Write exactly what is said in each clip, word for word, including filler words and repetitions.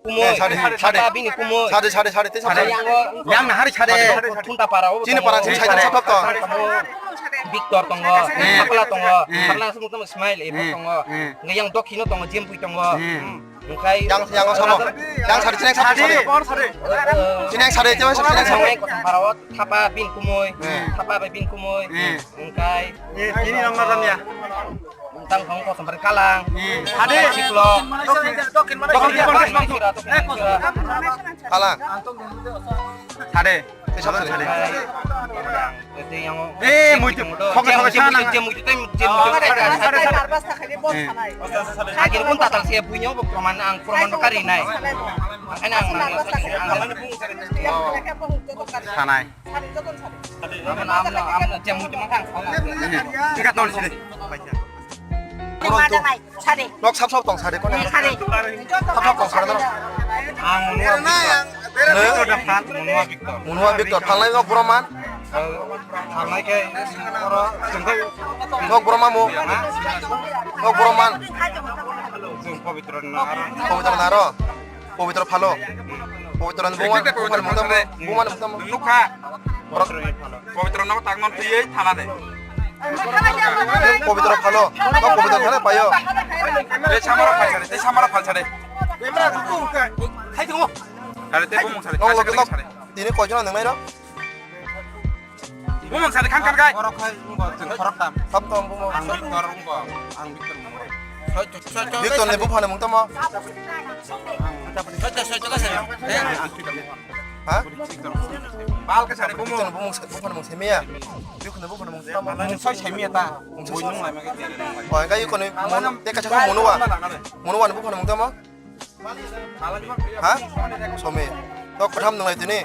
Kumui. Eh, sade, sade. Thapa bini kumui. Sade, sade, sade, te sade. Yang o yang na hari sade. Thunta para o. Chini para, chini sade, sade, sade. Victor tongo, eh, Sakla tongo, eh, Sakla sumuk tamo Ismail, eh, eh, tongo. Eh. Nge yang dokhino tongo, Jempui tongo. Eh. Hmm. Yang, yang o sabo. Yang sade, chini sade, sade. Chini sade, chini sade. Yang kosom para o, thapa bini kumui. Eh. Thapa bai bini kumui. Eh. Engkai. Eh, ini nomor ram ya. Tang thong kosom bar kalang. Hmm. Sade. Siklo. Dokin, dokin, dokin. Kalang. Sade. Sade, sade. Eh, muitu. Khoke, khoke, sana. Agir pun tatal se buino bo proman ang proman bo kari nai. Ang, ang, ang. Sanai. Amno, amno, amno, jemu, jemu, kang. Ika tol sini. Nok sap sap tong sade kono. Sap sap tong sade no. Ang Munua Victor. Munua Victor. Munua Victor. Thalai nok broman. Thalai ke oro jengkai. Nok broman mo. Nok broman. Jeng Pabitra Naro. Pabitra Naro. Pabitra Phalo. Pabitra ni buma, buma ni mungtamo, buma ni mungtamo. Nukha. Pabitra Phalo. Pabitra no tang non tiyei thana de. Pabitra Phalo. No Pabitra thana payo. Te samara phalsa de, te samara phalsa de. Khai thung. Kare te bumung sare, no, kasa no, kasa sare. Tini koijon nang nai ro? Bumung sari khan khan kai. Borok khai wngbo chwng khoroktham. Thap thap bumung. Ang Victor wngbo. Ang Victor wngbo. Victor ni buphani mung tamo? Soito, soito ka sari. Ha? Bal ka sari bumung. Victor ni bumung, buphani mung semiya. Victor ni buphani mung tamo? Nang soi semiya ta. Bui nung lai ma ke. Oh, kai ko ni. Te ka cha ko Munua. Munua ni buphani mung tamo? Ha? Somi. To kotham nung lai tini.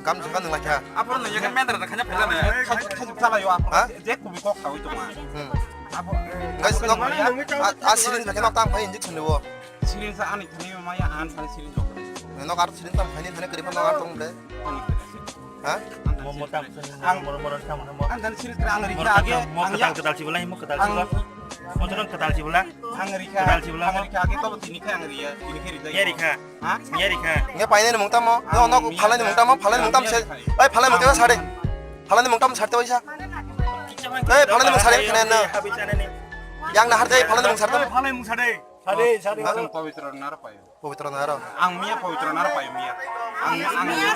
Kam saka nung lai kha. Apo nung yakin mendra da khanya phela na. Khajuk khajuk sala yo apo. Ha? Je kubi kok thawi tuma. Hmm. Apo. Guys, nok a sirin beke nok tam khai injection ni wo. Sirin sa ani thani ma ya an sa sirin jok. Nok ar sirin tam khai ni thani kri pa nok ar tong ble. Ha? Mo mo tam sen mo mo mo tam mo. Ang dan sini terang rikha age. Mo ketal ketal sibula, mo ketal sibula. Mo terang ketal sibula. Ang rikha. Ketal sibula. Ang rikha age to tini kha ang riya, tini kha rida. Ya rikha. Ha? Ya rikha. Nge paine mung tamo. No no phalai mung tamo, phalai mung tam se. Ai phalai mung tamo sade. Phalai mung tam sade waisa. Ai phalai mung sade kene na. Yang nahar jai phalai mung sade. Phalai mung sade. Sade sade. Pavitra nara payo. Pavitra nara. Ang miya Pavitra nara payo miya. Ang ang miya.